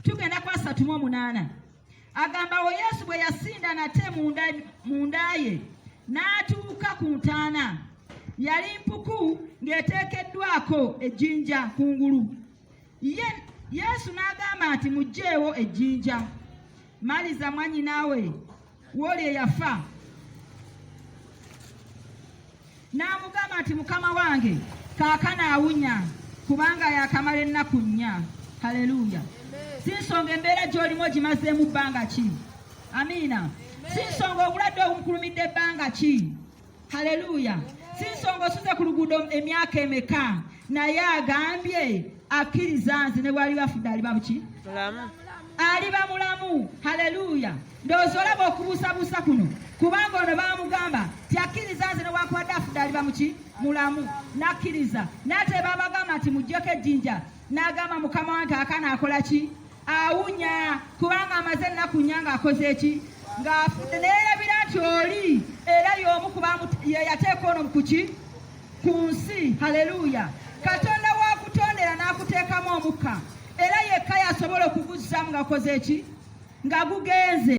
Tugenda ku 38. Agamba, awo Yesu bwe yasinda nate munda ye n'atuuka ku ntaana, yali mpuku ng'eteekeddwako ejjinja kungulu. Ye Yesu n'agamba nti, "Muggyeewo ejjinja." Maliza mwannyinaawe w'oli eyafa n'amugamba nti, "Mukama wange, kaakano awunya, kubanga yakamala ennaku 4." Haleluya! Si nsonga embeera gy'olimu ogimazeemu bbanga ki. Amiina. Si nsonga obulwadde obumukulumidde ebbanga ki. Haleluya! Si nsonga osuze ku luguudo emyaka emeka, naye agambye, "Akkiriza nze, ne bw'aliba afudde aliba buki?" Mulamu. Aliba mulamu. Haleluya! Ndowooza olaba okubuusabuusa kuno, kubanga ono baamugamba ti, "Akkiriza nze, newankubadde afudde aliba muki?" Mulamu. Nakkiriza. Naate babagamba nti, "Muggyeko ejjinja," n'agamba, "Mukama wange, akaana akola ki? Awunya, kubanga amaze ennaku 4 ng'akoze eki? Ng'afudde." Neerabira nti oli era y'omu ku ye yateeka ono kuki? Ku nsi. Haleluya! Katonda wakutondera n'akuteekamu omukka, era yekka yasobola okuguzzaamu ng'akoze eki? Nga gugenze.